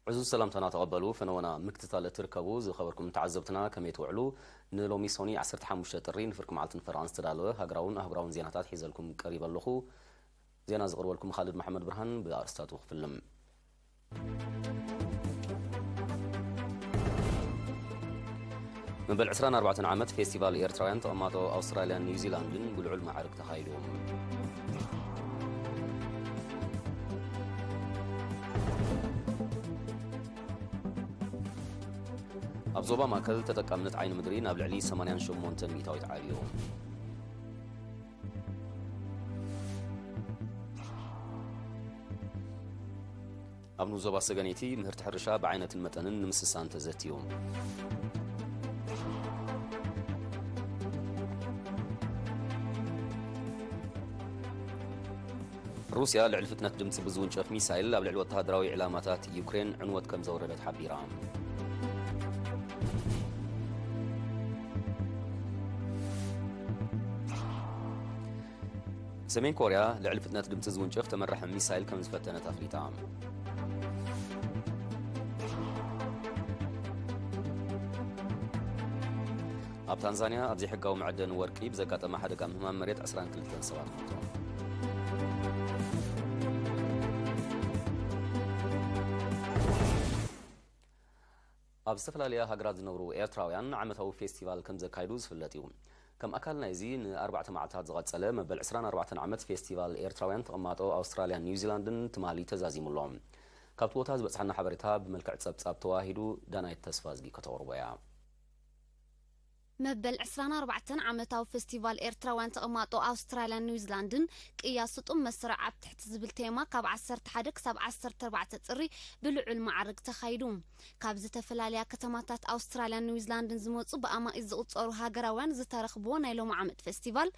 ዕዙዝ ሰላምታና ተቐበሉ። ፈነወና ምክትታል እትርከቡ ዝኸበርኩም ተዓዘብትና ከመይ ትውዕሉ? ንሎሚ ሶኒ ዓሰርተ ሓሙሽተ ጥሪ ንፍርቂ መዓልቲ ንፈረቓን ዝተዳለወ ሃገራውን ኣህጉራውን ዜናታት ሒዘልኩም ቀሪበ ኣለኹ። ዜና ዘቕርበልኩም ካልድ መሓመድ ብርሃን። ብኣርእስታቱ ክፍልም። መበል ዕስራን ኣርባዕተን ዓመት ፌስቲቫል ኤርትራውያን ተቐማጦ ኣውስትራልያን ኒውዚላንድን ብልዑል ማዕርግ ተኻይዱ። ኣብ ዞባ ማእከል ተጠቃምነት ዓይኒ ምድሪ ናብ ልዕሊ ሰማንያን ሸሞንተን ሚእታዊት ዓብዩ። ኣብ ንዞባ ሰገነይቲ ምህርቲ ሕርሻ ብዓይነትን መጠንን ንምስሳን ተዘትዩ። ሩስያ ልዕሊ ፍጥነት ድምፂ ብዝውንጨፍ ሚሳይል ኣብ ልዕሊ ወተሃደራዊ ዕላማታት ዩክሬን ዕንወት ከም ዘውረደት ሓቢራ። ሰሜን ኮርያ ልዕሊ ፍጥነት ድምፂ ዝውንጨፍ ተመራሒ ሚሳይል ከም ዝፈተነት ኣፍሊጣ። ኣብ ታንዛንያ ኣብ ዘይሕጋዊ መዐደኒ ወርቂ ብዘጋጠመ ሓደጋ ምህማም መሬት ዕስራን ክልተን ሰባት ሞቶም። ኣብ ዝተፈላለያ ሃገራት ዝነብሩ ኤርትራውያን ዓመታዊ ፌስቲቫል ከም ዘካይዱ ዝፍለጥ እዩ። ከም ኣካል ናይዚ ንኣርባዕተ መዓልታት ዝቐጸለ መበል ዕስራን ኣርባዕተን ዓመት ፌስቲቫል ኤርትራውያን ተቐማጦ ኣውስትራልያን ኒውዚላንድን ትማሊ ተዛዚሙ ኣሎ። ካብቲ ቦታ ዝበጽሓና ሓበሬታ ብመልክዕ ጸብጻብ ተዋሂዱ ዳናይት ተስፋዝጊ ከተቕርቦ እያ። መበል ዕስራን ኣርባዕተን ዓመታዊ ፌስቲቫል ኤርትራውያን ተቐማጦ ኣውስትራልያን ኒውዚላንድን ቅያ ስጡም መስርዕ ኣብ ትሕቲ ዝብል ቴማ ካብ ዓሰርተ ሓደ ክሳብ ዓሰርተ ኣርባዕተ ጥሪ ብልዑል ማዕርግ ተኻይዱ። ካብ ዝተፈላለያ ከተማታት ኣውስትራልያን ኒውዚላንድን ዝመጹ ብኣማኢት ዝቑጸሩ ሃገራውያን ዝተረኽብዎ ናይ ሎሚ ዓመት ፌስቲቫል፣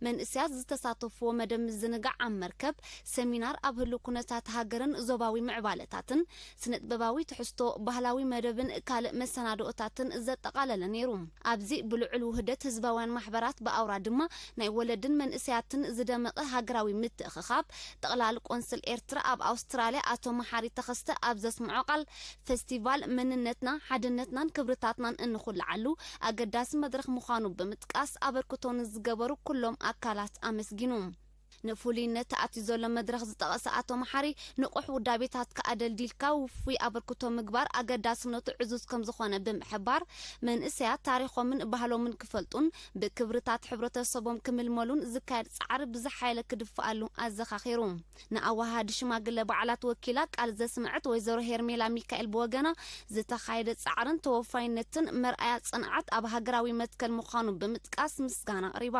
መንእሰያት ዝተሳተፍዎ መደብ ምዝንጋዕ ኣብ መርከብ፣ ሰሚናር ኣብ ህሉው ኩነታት ሃገርን ዞባዊ ምዕባለታትን፣ ስነጥበባዊ ትሕዝቶ፣ ባህላዊ መደብን ካልእ መሰናድኦታትን ዘጠቓለለ ነይሩ። ኣብዚ ብልዑል ውህደት ህዝባውያን ማሕበራት ብኣውራ ድማ ናይ ወለድን መንእሰያትን ዝደመቐ ሃገራዊ ምትእኽኻብ፣ ጠቕላል ቆንስል ኤርትራ ኣብ ኣውስትራልያ ኣቶ መሓሪ ተኸስተ ኣብ ዘስምዖ ቃል፣ ፌስቲቫል መንነትና፣ ሓድነትናን ክብርታትናን እንኹልዓሉ ኣገዳሲ መድረኽ ምዃኑ ብምጥቃስ፣ ኣበርክቶ ንዝገበሩ ኩሎም ኣካላት ኣመስጊኑ። ንፍሉይነት ተኣትዩ ዘሎ መድረኽ ዝጠቐሰ ኣቶ መሓሪ፣ ንቑሕ ውዳቤታትካ ኣደልዲልካ ውፉይ ኣበርክቶ ምግባር ኣገዳስነቱ ዕዙዝ ከም ዝኾነ ብምሕባር፣ መንእሰያት ታሪኾምን ባህሎምን ክፈልጡን ብክብርታት ሕብረተሰቦም ክምልመሉን ዝካየድ ጻዕሪ ብዝሓየለ ክድፍኣሉ ኣዘኻኺሩ። ንኣወሃሃዲ ሽማግለ በዓላት ወኪላ ቃል ዘስምዐት ወይዘሮ ሄርሜላ ሚካኤል ብወገና፣ ዝተኻየደ ጻዕርን ተወፋይነትን መርኣያ ጽንዓት ኣብ ሃገራዊ መትከል ምዃኑ ብምጥቃስ ምስጋና ኣቕሪባ።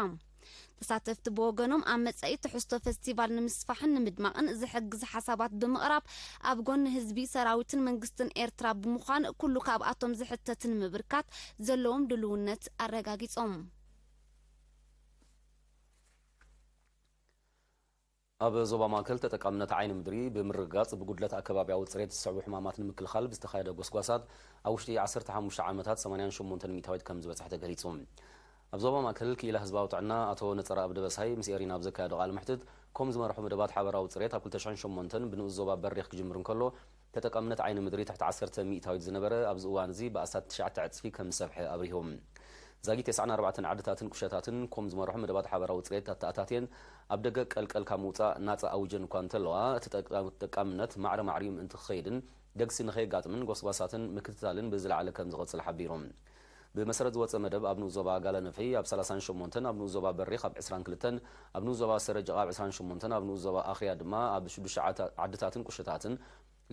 ተሳተፍቲ ብወገኖም፣ ኣብ መጻኢ ትሕዝቶ ፈስቲቫል ንምስፋሕን ንምድማቕን ዝሕግዝ ሓሳባት ብምቕራብ፣ ኣብ ጎኒ ህዝቢ፣ ሰራዊትን መንግስትን ኤርትራ ብምዃን ኩሉ ካብኣቶም ዝሕተት ንምብርካት ዘለዎም ድልውነት ኣረጋጊጾም። ኣብ ዞባ ማእከል ተጠቃምነት ዓይኒ ምድሪ ብምርግጋጽ፣ ብጉድለት ኣከባብያዊ ጽሬት ዝስዕቡ ሕማማት ንምክልኻል ብዝተኻየደ ጎስጓሳት፣ ኣብ ውሽጢ ዓሰርተ ሓሙሽተ ዓመታት ሰማንያን ሸሞንተን ሚእታዊት ከም ዝበጽሐ ተገሊጹ። ኣብ ዞባ ማእከል ክኢላ ህዝባዊ ጥዕና ኣቶ ነጸረኣብ ደበሳይ ምስ ኤሪና ኣብ ዘካየዶ ቃለ መሕትት፣ ኮም ዝመርሑ መደባት ሓበራዊ ጽሬት ኣብ ክልተ ሽሕን ሸሞንተን ብንኡስ ዞባ በሪኽ ክጅምር እንከሎ፣ ተጠቃምነት ዓይኒ ምድሪ ትሕቲ ዓሰርተ ሚእታዊት ዝነበረ፣ ኣብዚ እዋን እዚ ብኣስታት ትሽዓተ ዕጽፊ ከም ዝሰፍሐ ኣብሪሁ። ዛጊት ተስዓን ኣርባዕተን ዓድታትን ቁሸታትን ኮም ዝመርሑ መደባት ሓበራዊ ጽሬት ኣተኣታትየን፣ ኣብ ደገ ቀልቀል ካብ ምውጻእ ናጻ ኣውጀን እኳ እንተለዋ፣ እቲ ተጠቃ-፣ ተጠቃምነት ማዕረ ማዕሪኡ ምእንቲ ክኸይድን ደግሲ ንኸየጋጥምን ጎስጓሳትን ምክትታልን ብዝለዓለ ከም ዝቐጽል ሓቢሩ። ብመሰረት ዝወጸ መደብ፣ ኣብ ንኡስ ዞባ ጋለነፍሒ ኣብ ሰላሳን ሸሞንተን፣ ኣብ ንኡስ ዞባ በሪኽ ኣብ ዕስራን ክልተን፣ ኣብ ንኡስ ዞባ ሰረጀቓ ኣብ ዕስራን ሸሞንተን፣ ኣብ ንኡስ ዞባ ኣኽርያ ድማ ኣብ ሽዱሽተ ዓታ-፣ ዓድታትን ቁሸታትን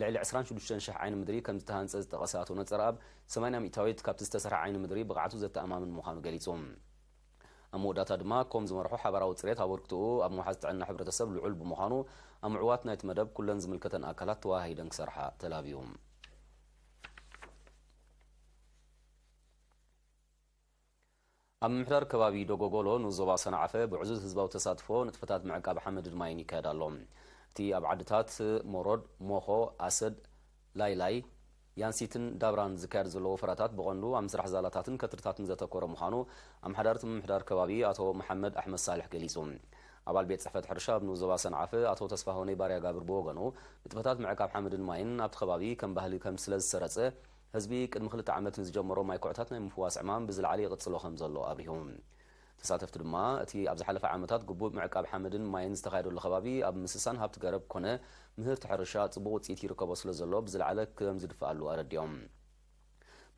ልዕሊ ዕስራን ሽዱሽተን ሽሕ ዓይኒ ምድሪ ከም ዝተሃንጸ ዝጠቐሰ ኣቶ ነጸረኣብ፣ ሰማንያ ሚእታዊት ካብቲ ዝተሰርሐ ዓይኒ ምድሪ ብቕዓቱ ዘተኣማምን ምዃኑ ገሊጹ። ኣብ መወዳእታ ድማ፣ ኮም ዝመርሖ ሓባራዊ ጽሬት ኣበርክትኡ ኣብ ምውሓስ ጥዕና ሕብረተሰብ ልዑል ብምዃኑ፣ ኣብ ምዕዋት ናይቲ መደብ ኩለን ዝምልከተን ኣካላት ተወሃሂደን ክሰርሓ ተላብዩ። ኣብ ምምሕዳር ከባቢ ዶጎጎሎ ንኡስ ዞባ ሰንዓፈ ብዕዙዝ ህዝባዊ ተሳትፎ ንጥፈታት ምዕቃብ ሓመድን ማይን ይካየድ ኣሎ። እቲ ኣብ ዓድታት ሞሮድ፣ ሞኾ፣ ኣሰድ፣ ላይላይ፣ ያንሲትን ዳብራን ዝካየድ ዘሎ ወፈራታት ብቐንዱ ኣብ ምስራሕ ዛላታትን ከትርታትን ዘተኮረ ምዃኑ ኣመሓዳሪ እቲ ምምሕዳር ከባቢ ኣቶ መሓመድ ኣሕመድ ሳልሕ ገሊጹ። ኣባል ቤት ጽሕፈት ሕርሻ ኣብ ንኡስ ዞባ ሰንዓፈ ኣቶ ተስፋሆነይ ባርያ ጋብር ብወገኑ፣ ንጥፈታት ምዕቃብ ሓመድን ማይን ኣብቲ ከባቢ ከም ባህሊ ከም ስለ ዝሰረጸ፣ ህዝቢ ቅድሚ ክልተ ዓመት ንዝጀመሮ ማይ ኩዕታት ናይ ምፍዋስ ዕማም ብዝለዓለ ይቕጽሎ ከም ዘሎ ኣብሪሁ። ተሳተፍቲ ድማ፣ እቲ ኣብ ዝሓለፈ ዓመታት ግቡእ ምዕቃብ ሓመድን ማይን ዝተኻየደሉ ከባቢ ኣብ ምስሳን ሃብቲ ገረብ ኮነ ምህርቲ ሕርሻ ጽቡቕ ውጽኢት ይርከቦ ስለ ዘሎ ብዝለዓለ ከም ዝድፍኣሉ ኣረዲኦም።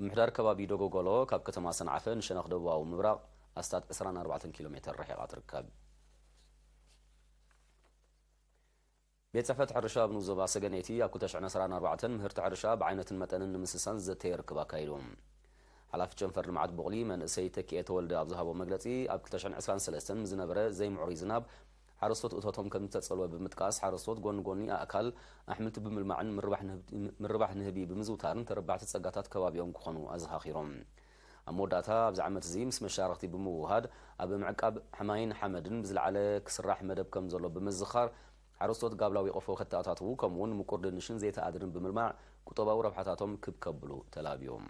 ምምሕዳር ከባቢ ዶጎጎሎ ካብ ከተማ ሰንዓፈ ንሸነኽ ደቡባዊ ምብራቕ ኣስታት ዕስራን ኣርባዕተን ኪሎ ሜተር ርሒቓ ትርከብ። ቤት ጽሕፈት ሕርሻ ኣብ ንኡስ ዞባ ሰገነይቲ ኣብ ክልተ ሽሕን ዕስራን ኣርባዕተን ምህርቲ ሕርሻ ብዓይነትን መጠንን ንምስሳን ዘተየ ርክብ ኣካይዱ። ሓላፊ ጨንፈር ልምዓት ቡቕሊ መንእሰይ ተኪኤ ተወልደ ኣብ ዝሃቦ መግለጺ፣ ኣብ ክልተ ሽሕን ዕስራን ሰለስተን ዝነበረ ዘይምዕሩይ ዝናብ ሓረስቶት እቶቶም ከም ዝተጸልወ ብምጥቃስ፣ ሓረስቶት ጎኒ ጎኒ ኣእካል ኣሕምልቲ ብምልማዕን ምርባሕ ንህብ-፣ ምርባሕ ንህቢ ብምዝውታርን ተረባሕቲ ጸጋታት ከባቢኦም ክኾኑ ኣዘኻኺሮም። ኣብ መወዳእታ ኣብዚ ዓመት እዚ ምስ መሻርኽቲ ብምውሃድ ኣብ ምዕቃብ ማይን ሓመድን ብዝለዓለ ክስራሕ መደብ ከም ዘሎ ብምዝኻር፣ ሓረስቶት ጋብላዊ ቆፎ ከተኣታትዉ ከምኡውን ምቁር ድንሽን ዘይተኣድርን ብምልማዕ ቁጠባዊ ረብሓታቶም ክብ ከብሉ ተላብዮም።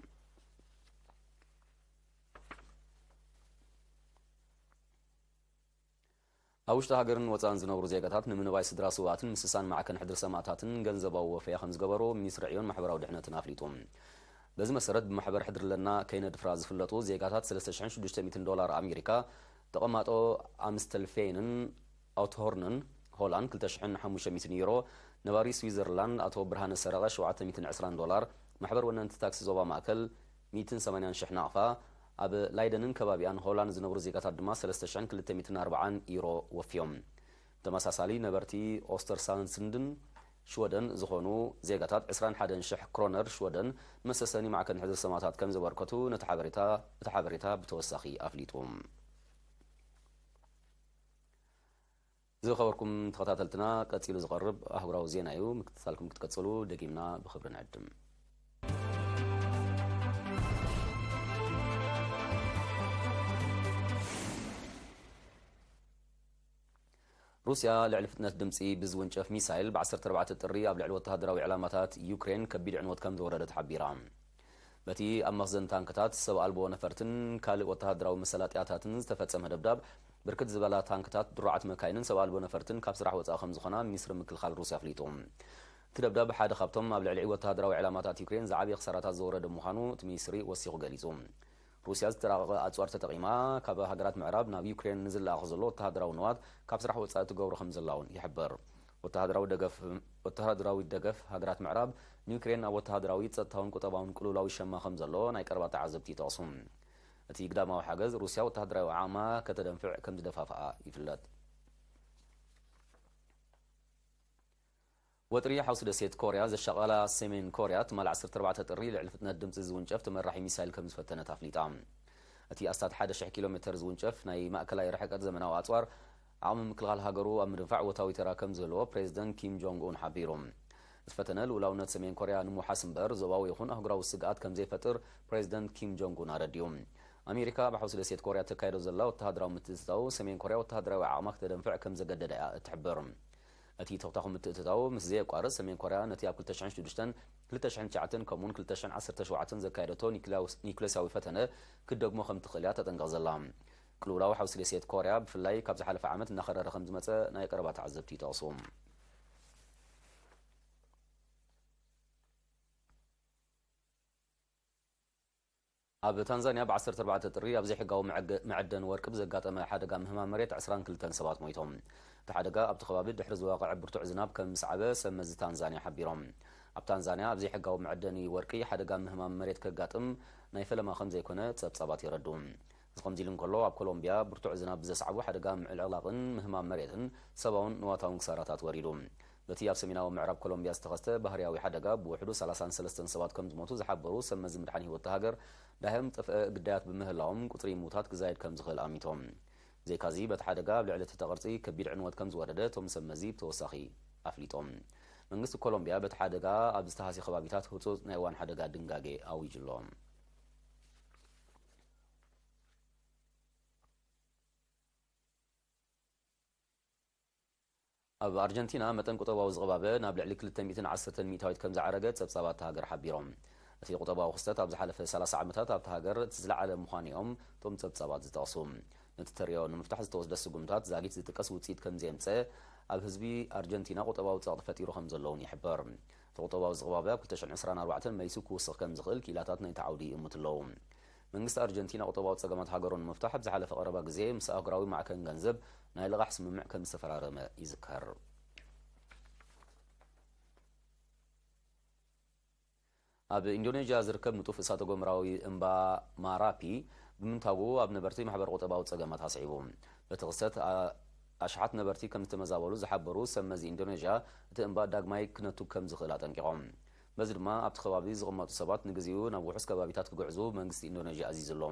ኣብ ውሽጢ ሃገርን ወጻእን ዝነብሩ ዜጋታት ንምንባይ ስድራ ስውኣትን ምስሳን ማዕከን ሕድሪ ሰማእታትን ገንዘባዊ ወፈያ ከም ዝገበሩ ሚኒስትሪ ዕዮን ማሕበራዊ ድሕነትን ኣፍሊጡ። በዚ መሰረት ብማሕበር ሕድሪ ለና ከይነድፍራ ዝፍለጡ ዜጋታት ሰለስተ ሽሕን ሽዱሽተ ሚእትን ዶላር ኣሜሪካ፣ ተቐማጦ ኣምስተልፌንን ኣውትሆርንን ሆላንድ ክልተ ሽሕን ሓሙሽተ ሚእትን ዩሮ፣ ነባሪ ስዊዘርላንድ ኣቶ ብርሃነ ሰረቐ ሸውዓተ ሚእትን ዕስራን ዶላር፣ ማሕበር ወነንቲ ታክሲ ዞባ ማእከል ሚእትን ሰማንያን ሽሕ ናቕፋ፣ ኣብ ላይደንን ከባቢኣን ሆላንድ ዝነብሩ ዜጋታት ድማ ሰለስተ ሽሕን ክልተ ሚእትን ኣርባዓን ዩሮ ወፍዮም። ብተመሳሳሊ ነበርቲ ኦስተርሳንድን ሽወደን ዝኾኑ ዜጋታት ዕስራን ሓደን ሽሕ ክሮነር ሽወደን ንመሰሰኒ ማዕከን ሕድሪ ሰማእታት ከም ዘበርከቱ ነቲ ሓበሬታ፣ እቲ ሓበሬታ ብተወሳኺ ኣፍሊጡ። ዝኸበርኩም ተኸታተልትና፣ ቀጺሉ ዝቐርብ ኣህጉራዊ ዜና እዩ። ምክትታልኩም ክትቀጽሉ ደጊምና ብኽብሪ ንዕድም። ሩስያ ልዕሊ ፍጥነት ድምጺ ብዝውንጨፍ ሚሳይል ብ ዓሰርተ ኣርባዕተ ጥሪ ኣብ ልዕሊ ወተሃደራዊ ዕላማታት ዩክሬን ከቢድ ዕንወት ከም ዘወረደት ሓቢራ። በቲ ኣብ መኽዘን ታንክታት፣ ሰብ ኣልቦ ነፈርትን ካልእ ወተሃደራዊ መሰላጥያታትን ዝተፈጸመ ደብዳብ፣ ብርክት ዝበላ ታንክታት፣ ድሩዓት መካይንን ሰብ ኣልቦ ነፈርትን ካብ ስራሕ ወጻኢ ከም ዝኾና ሚኒስትሪ ምክልኻል ሩስያ ኣፍሊጡ። እቲ ደብዳብ ሓደ ካብቶም ኣብ ልዕሊ ወተሃደራዊ ዕላማታት ዩክሬን ዝዓበየ ክሳራታት ዘወረደ ምዃኑ እቲ ሚኒስትሪ ወሲኹ ገሊጹ። ሩስያ ዝተራቐቐ ኣጽዋር ተጠቒማ ካብ ሃገራት ምዕራብ ናብ ዩክሬን ንዝለኣኽ ዘሎ ወተሃደራዊ ንዋት ካብ ስራሕ ወጻኢ ትገብሮ ከም ዘላ እውን ይሕበር። ወተሃደራዊ ደገፍ፣ ወተሃደራዊ ደገፍ ሃገራት ምዕራብ ንዩክሬን ኣብ ወተሃደራዊ፣ ጸጥታውን ቁጠባውን ቅልውላው ይሸማ ከም ዘሎ ናይ ቀረባ ተዓዘብቲ ይጠቕሱ። እቲ ግዳማዊ ሓገዝ ሩስያ ወተሃደራዊ ዓቕማ ከተደንፍዕ ከም ዝደፋፍኣ ይፍለጥ። ወጥሪ ሓውሲ ደሴት ኮርያ ዘሻቐላ ሰሜን ኮርያ ትማሊ ዓሰርተ ኣርባዕተ ጥሪ ልዕሊ ፍጥነት ድምፂ ዝውንጨፍ ተመራሒ ሚሳይል ከም ዝፈተነት ኣፍሊጣ። እቲ ኣስታት ሓደ ሽሕ ኪሎ ሜተር ዝውንጨፍ ናይ ማእከላይ ርሕቀት ዘመናዊ ኣፅዋር ዓቕሚ ምክልኻል ሃገሩ ኣብ ምድንፋዕ ወታዊ ተራ ከም ዝህልዎ ፕሬዚደንት ኪም ጆንግ ኡን ሓቢሩ። እቲ ፈተነ ልኡላውነት ሰሜን ኮርያ ንምውሓስ እምበር ዞባዊ ይኹን ኣህጉራዊ ስግኣት ከም ዘይፈጥር ፕሬዚደንት ኪም ጆንግ ኡን ኣረዲኡ። ኣሜሪካ ኣብ ሓውሲ ደሴት ኮርያ ተካይዶ ዘላ ወተሃደራዊ ምትእትታው ሰሜን ኮርያ ወተሃደራዊ ዓቕማ ክተደንፍዕ ከም ዘገደዳ እያ እትሕብር። እቲ ተኹታኹ ምትእትታው ምስ ዘየቋርጽ፣ ሰሜን ኮርያ ነቲ ኣብ ክልተ ሽሕን ሽዱሽተን፣ ክልተ ሽሕን ትሽዓተን ከምኡውን ክልተ ሽሕን ዓሰርተ ሸውዓተን ዘካየደቶ ኒክሌያዊ-፣ ኒክሌሳዊ ፈተነ ክትደግሞ ከም ትኽእል እያ ተጠንቀቕ ዘላ። ቅልውላው ሓውሲ ደሴት ኮርያ ብፍላይ ካብ ዝሓለፈ ዓመት እናኸረረ ከም ዝመጸ ናይ ቀረባ ተዓዘብቲ ይጠቕሱ። ኣብ ታንዛንያ ብ ዓሰርተ ኣርባዕተ ጥሪ ኣብ ዘይሕጋዊ መዐገ-፣ መዐደኒ ወርቂ ብዘጋጠመ ሓደጋ ምህማም መሬት ዕስራን ክልተን ሰባት ሞይቶም። እቲ ሓደጋ ኣብቲ ከባቢ ድሕሪ ዝዋቕዐ ብርቱዕ ዝናብ ከም ዝሰዓበ ሰብ መዚ ታንዛንያ ሓቢሮም። ኣብ ታንዛንያ ኣብ ዘይሕጋዊ መዐደኒ ወርቂ ሓደጋ ምህማም መሬት ከጋጥም ናይ ፈለማ ከም ዘይኮነ ጸብጻባት የረድኡ። እዚ ከምዚ ኢሉ እንከሎ፣ ኣብ ኮሎምቢያ ብርቱዕ ዝናብ ብዘስዓቦ ሓደጋ ምዕልቕላቕን ምህማም መሬትን ሰብኣውን ንዋታውን ክሳራታት ወሪዱ። በቲ ኣብ ሰሜናዊ ምዕራብ ኮሎምቢያ ዝተኸስተ ባህርያዊ ሓደጋ ብውሕዱ ሰላሳን ሰለስተን ሰባት ከም ዝሞቱ ዝሓበሩ ሰብ መዚ ምድሓን ህይወት እታ ሃገር፣ ዳህዮም ዝጠፍአ ግዳያት ብምህላዎም ቁጽሪ ምዉታት ክዛየድ ከም ዝኽእል ኣሚቶም። ብዘይካዚ፣ በቲ ሓደጋ ኣብ ልዕሊ ትሕተ ቅርጺ ከቢድ ዕንወት ከም ዝወረደ እቶም ሰብ መዚ ብተወሳኺ ኣፍሊጦም። መንግስቲ ኮሎምቢያ በቲ ሓደጋ ኣብ ዝተሃስዩ ከባቢታት ህጹጽ ናይ እዋን ሓደጋ ድንጋጌ ኣዊጁ ኣሎ። ኣብ ኣርጀንቲና መጠን ቁጠባዊ ዝቕባበ ናብ ልዕሊ ክልተ ሚእትን ዓሰርተን ሚእታዊት ከም ዝዓረገ ጸብጻባት እታ ሃገር ሓቢሮም። እቲ ቁጠባዊ ክስተት ኣብ ዝሓለፈ ሰላሳ ዓመታት ኣብታ ሃገር እቲ ዝለዓለ ምዃኑ እዮም እቶም ጸብጻባት ዝጠቕሱ። እቲ ተርእዮ ንምፍታሕ ዝተወስደ ስጉምታት ዛጊት ዝጥቀስ ውፅኢት ከም ዘየምፀ፣ ኣብ ህዝቢ ኣርጀንቲና ቁጠባዊ ፀቕጢ ፈጢሩ ከም ዘለውን ይሕበር። እቲ ቁጠባዊ ዝቕባበ ኣብ ክልተ ሽሕን ዕስራን ኣርባዕተን መይሱ ክውስኽ ከም ዝኽእል ክኢላታት ናይቲ ዓውዲ ይእምቱ ኣለዉ። መንግስቲ ኣርጀንቲና ቁጠባዊ ጸገማት ሃገሩ ንምፍታሕ ኣብ ዝሓለፈ ቀረባ ግዜ ምስ ኣህጉራዊ ማዕከን ገንዘብ ናይ ልቓሕ ስምምዕ ከም ዝተፈራረመ ይዝከር። ኣብ ኢንዶኔዥያ ዝርከብ ንጡፍ እሳተ ጎመራዊ እምባ ማራፒ ብምንታጉ ኣብ ነበርቲ ማሕበረ ቁጠባዊ ጸገማት ኣስዒቡ። በቲ ክስተት ኣ-፣ ኣሽሓት ነበርቲ ከም ዝተመዛበሉ ዝሓበሩ ሰብ መዚ ኢንዶኔዥያ፣ እቲ እምባ ዳግማይ ክነቱ ከም ዝኽእል ኣጠንቂቖም። በዚ ድማ ኣብቲ ከባቢ ዝቕመጡ ሰባት ንግዚኡ ናብ ውሑስ ከባቢታት ክግዕዙ መንግስቲ ኢንዶኔዥያ ኣዚዙ ኣሎ።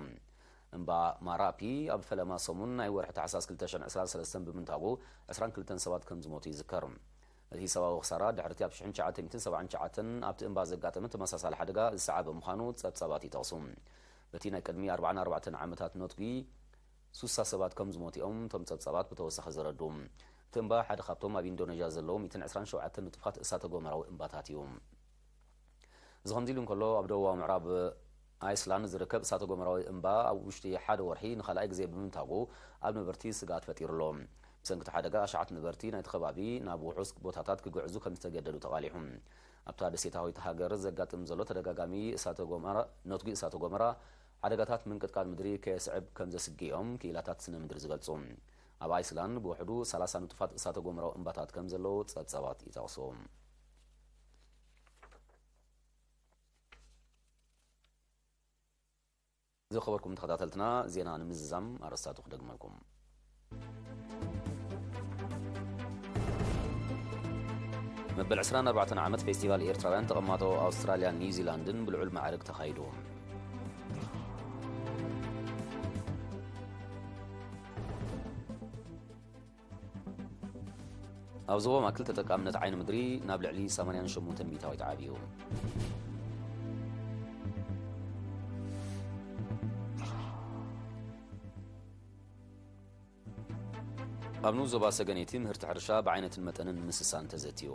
እምባ ማራፒ ኣብ ፈለማ ሰሙን ናይ ወርሒ ታሕሳስ ክልተ ሽሕን ዕስራን ሰለስተን ብምንታጉ ዕስራን ክልተን ሰባት ከም ዝሞቱ ይዝከር። እቲ ሰብኣዊ ክሳራ ድሕሪቲ ኣብ ሽሕን ትሽዓተ ሚእትን ሰብዓን ትሽዓተን ኣብቲ እምባ ዘጋጠመ ተመሳሳሊ ሓደጋ ዝሰዓበ ምዃኑ ጸብጻባት ይጠቕሱ። በቲ ናይ ቅድሚ ኣርባዓን ኣርባዕተን ዓመታት ነትጒ ሱሳ ሰባት ከም ዝሞቱ እዮም እቶም ጸብጻባት ብተወሳኺ ዘረድኡ። እቲ እምባ ሓደ ካብቶም ኣብ ኢንዶኔዥያ ዘለዉ ሚእትን ዕስራን ሸውዓተን ንጡፋት እሳተ ጎመራዊ እምባታት እዩ። እዚ ከምዚ ኢሉ እንከሎ፣ ኣብ ደቡባዊ ምዕራብ ኣይስላንድ ዝርከብ እሳተ ጎመራዊ እምባ ኣብ ውሽጢ ሓደ ወርሒ ንኻልኣይ ግዜ ብምንታጉ ኣብ ነበርቲ ስግኣት ፈጢሩ ኣሎ። ብሰንኪ እቲ ሓደጋ ኣሽሓት ነበርቲ ናይቲ ከባቢ ናብ ውሑስ ቦታታት ክግዕዙ ከም ዝተገደዱ ተቓሊሑ። ኣብታ ደሴታዊት ሃገር ዘጋጥም ዘሎ ተደጋጋሚ እሳተ ጎመራ፣ ነትጒ እሳተ ጎመራ ሓደጋታት ምንቅጥቃጥ ምድሪ ከየስዕብ ከም ዘስግኦም ክኢላታት ስነ ምድሪ ዝገልጹ። ኣብ ኣይስላንድ ብውሕዱ ሰላሳ ንጡፋት እሳተ ጎመራዊ እምባታት ከም ዘለዉ ጸብጻባት ይጠቕሱ። ዝኸበርኩም ተኸታተልትና፣ ዜና ንምዝዛም ኣርእስታቱ ክደግመልኩም። መበል ዕስራን ኣርባዕተን ዓመት ፌስቲቫል ኤርትራውያን ተቐማጦ ኣውስትራልያን ኒውዚላንድን ብልዑል ማዕርግ ተኻይዱ። ኣብ ዞባ ማእከል ተጠቃምነት ዓይኒ ምድሪ ናብ ልዕሊ ሰማንያን ሸሞንተን ሚእታዊት ዓብዩ። ኣብ ንኡስ ዞባ ሰገነይቲ ምህርቲ ሕርሻ ብዓይነትን መጠንን ንምስሳን ተዘትዩ።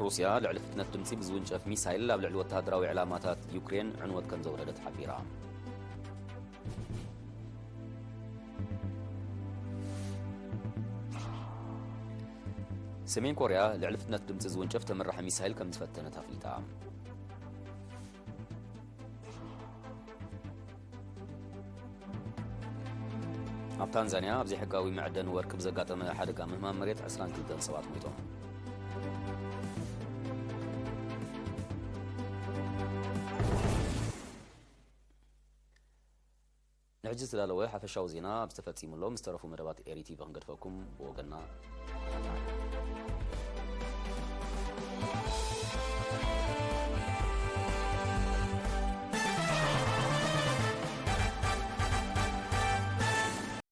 ሩስያ ልዕሊ ፍጥነት ድምጺ ብዝውንጨፍ ሚሳይል ኣብ ልዕሊ ወተሃደራዊ ዕላማታት ዩክሬን ዕንወት ከም ዘውረደት ሓቢራ። ሰሜን ኮርያ ልዕሊ ፍጥነት ድምጺ ዝውንጨፍ ተመራሒ ሚሳይል ከም ዝፈተነት ኣፍሊጣ። ኣብ ታንዛንያ ኣብ ዘይሕጋዊ መዕደኒ ወርቂ ብዘጋጠመ ሓደጋ ምህማም መሬት ዕስራን ክልተን ሰባት ሞይቶም። ንሕጂ ዝተዳለወ ሓፈሻዊ ዜና ኣብ ዝተፈጺሙሎም ዝተረፉ መደባት ኤሪ ቲቪ ክንገድፈኩም ብወገንና።